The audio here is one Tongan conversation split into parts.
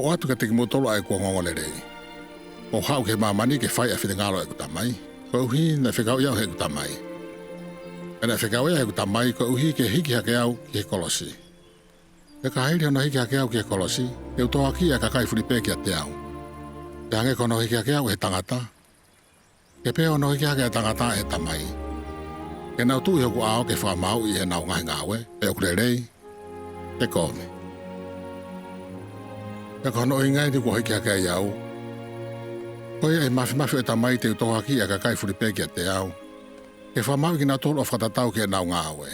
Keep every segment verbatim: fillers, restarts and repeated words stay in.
ʻOatu kiate kimoutolu ʻa ʻeku ongoongoleleí. Kuó u haʻu ki he māmaní ke fai ʻa e finangalo ʻo ʻeku Tamaí, koeʻuhi naʻe fekauʻi au ʻe heʻeku Tamaí. Pea naʻe fekauʻi au ʻe heʻeku Tamaí koeʻuhi ke hiki hake au ki he kolosí. Pea ka hili hono hiki hake au ki he kolosí, te u tohoakiʻi ʻa e kakai fulipē kiate au, pea hangē ko hono hiki hake au ʻe he tangatá, ke pehē hono hiki hake ʻa e tangatá ʻe he Tamaí, ke nau tuʻu ʻi hoku ʻaó ke fakamāuʻi ʻi heʻenau ngaahi ngāué, pe ʻoku lelei pe kovi. Pea ko hono ʻuhinga ʻeni kuo hiki hake ai aú, ko ia ʻi he māfimafi ʻo e Tamaí te u tohoakiʻi ʻa e kakai fulipē kiate au, ke fakamāuʻi kinautolu ʻo fakatatau ki heʻenau ngāué.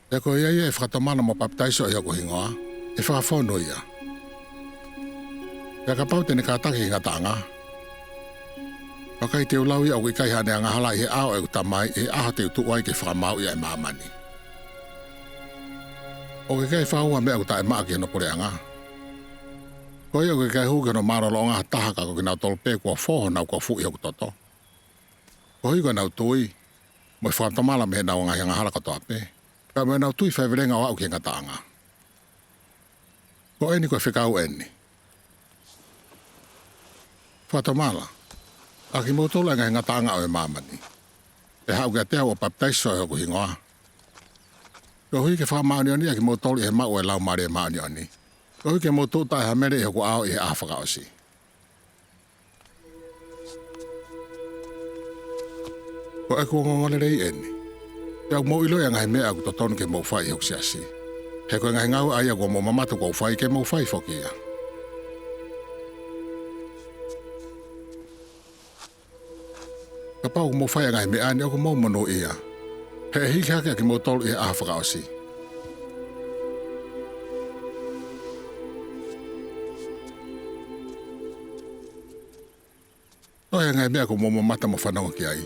Pea ko ia ia ʻe fakatomala mo papitaiso ʻi hoku hingoá, ʻe fakafonu ia. Pea kapau te ne kātaki ki he ngataʻangá, vakai, te u lau ia ʻoku ʻikai haʻane angahala ʻi he ʻao ʻo ʻeku Tamaí ʻi he ʻaho te u tuʻu ai ke fakamāuʻi ʻa e māmaní. ʻOku ʻikai faʻa ua meʻa ʻoku taʻemaʻa ki hono puleʻangá. Ko ia ʻoku ʻikai hū ki hono mālōlōʻangá ha taha ka ko kinautolu pē kuo fō honau kofu ʻi hoku totó, koeʻuhi ko ʻenau tuí, mo e fakatomala mei heʻenau ngaahi angahala kotoa pē, pea mo ʻenau tui faivelenga ʻo aʻu ki he ngataʻangá. Ko ʻeni, ko e fekau ʻeni: Fakatomala, ʻa kimoutolu ʻa e ngaahi ngataʻanga ʻo e māmaní, pea haʻu kiate au ʻo papitaiso ʻi hoku hingoá, koeʻuhi ke fakamāʻoniʻoniʻi ʻa kimoutolu ʻi he maʻu ʻo e Laumālie Māʻoniʻoní, koeʻuhi ke mou tuʻu taʻe-ha-mele ʻi hoku ʻaó ʻi he ʻaho fakaʻosí. Ko ʻeku ongoongoleleí ʻeni, pea ʻoku mou ʻiloʻi ʻa e ngaahi meʻa ʻoku totonu ke mou fai ʻi hoku siasí; he ko e ngaahi ngāue ʻa ia kuo mou mamata kuó u faí, ke mou fai foki ia. Kapau ʻoku mou fai ʻa e ngaahi meʻá ni, ʻoku mou monūʻia, he ʻe hiki hake ʻa kimoutolu ʻi he ʻaho fakaʻosí. Tohi ʻa e ngaahi meʻa kuo mou mamata mo fanongo ki aí;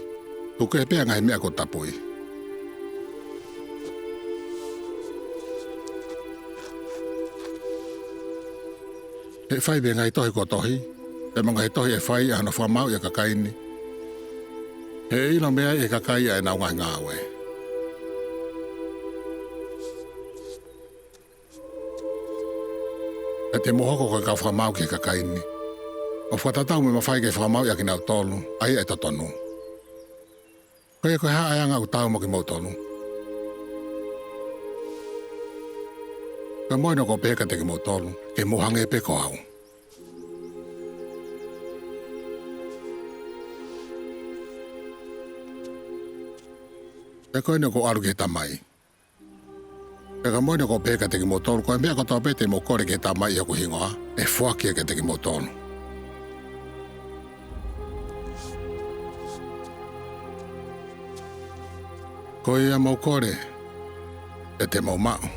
tuku kehe pē ʻa e ngaahi meʻa kuo tapuí. He ʻe fai mei he ngaahi tohi kuo tohí, pea mo e ngaahi tohi ʻe faí, ʻa hono fakamāuʻi ʻa e kakaí ni; he ʻe ʻilo mei ai ʻe he kakaí ʻa ʻenau ngaahi ngāué. Pea te mou hoko ko e kau fakamaau ki he kakaí ni, ʻo fakatatau mo e mafai ke fakamāuʻi ʻa kinautolu ʻa ia ʻe totonú. Ko ia, ko e hā ʻa e anga ʻoku taau mo kimoutolú? Ko e moʻoni ʻoku ou pehē kiate kimoutolu, ke mou hangē pē ko aú. Pea ko ʻeni ʻoku ou ʻalu ki he Tamaí. Pea ko e moʻoni ʻoku ou pehē kiate kimoutolu, ko e meʻa kotoa pē te mou kole ki he Tamaí ʻi hoku hingoá, ʻe foaki ia kiate kimoutolu. Ko ia, mou kole, pea te mou maʻu;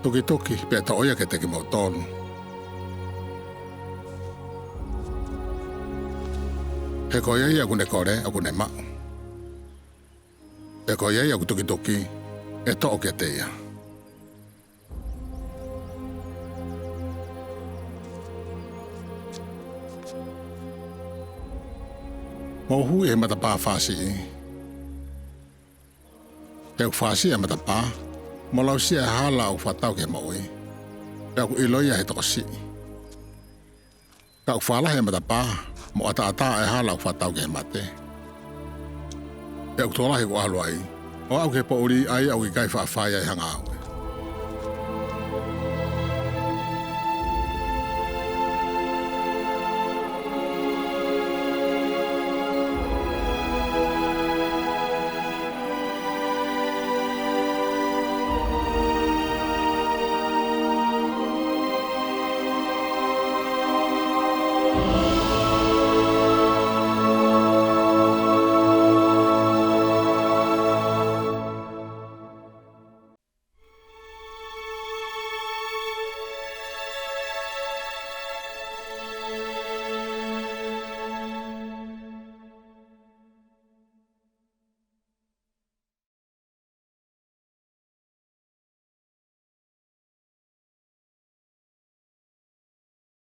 tukituki, pea ʻe toʻo ia kiate kimoutolu; he ko ia ia ʻokú ne kolé, ʻokú ne maʻu; pea ko ia ia ʻoku tukitukí, ʻe toʻo kiate ia. Mou hū ʻi he matapā fāsiʻí; he ʻoku fāsiʻi ʻa e matapaá, mo lausiʻi ʻa e hala ʻoku fakatau ki he moʻuí, pea ʻoku ʻilo ia ʻe he tokosiʻi. Ka ʻoku fālahi ʻa e matapaá, mo ʻataʻatā ʻa e hala ʻoku fakatau ki he maté, pea ʻoku tokolahi ʻoku ʻalu aí, ʻo aʻu ki he poʻulí, ʻa ia ʻoku ʻikai faʻa fai ai ha ngāue.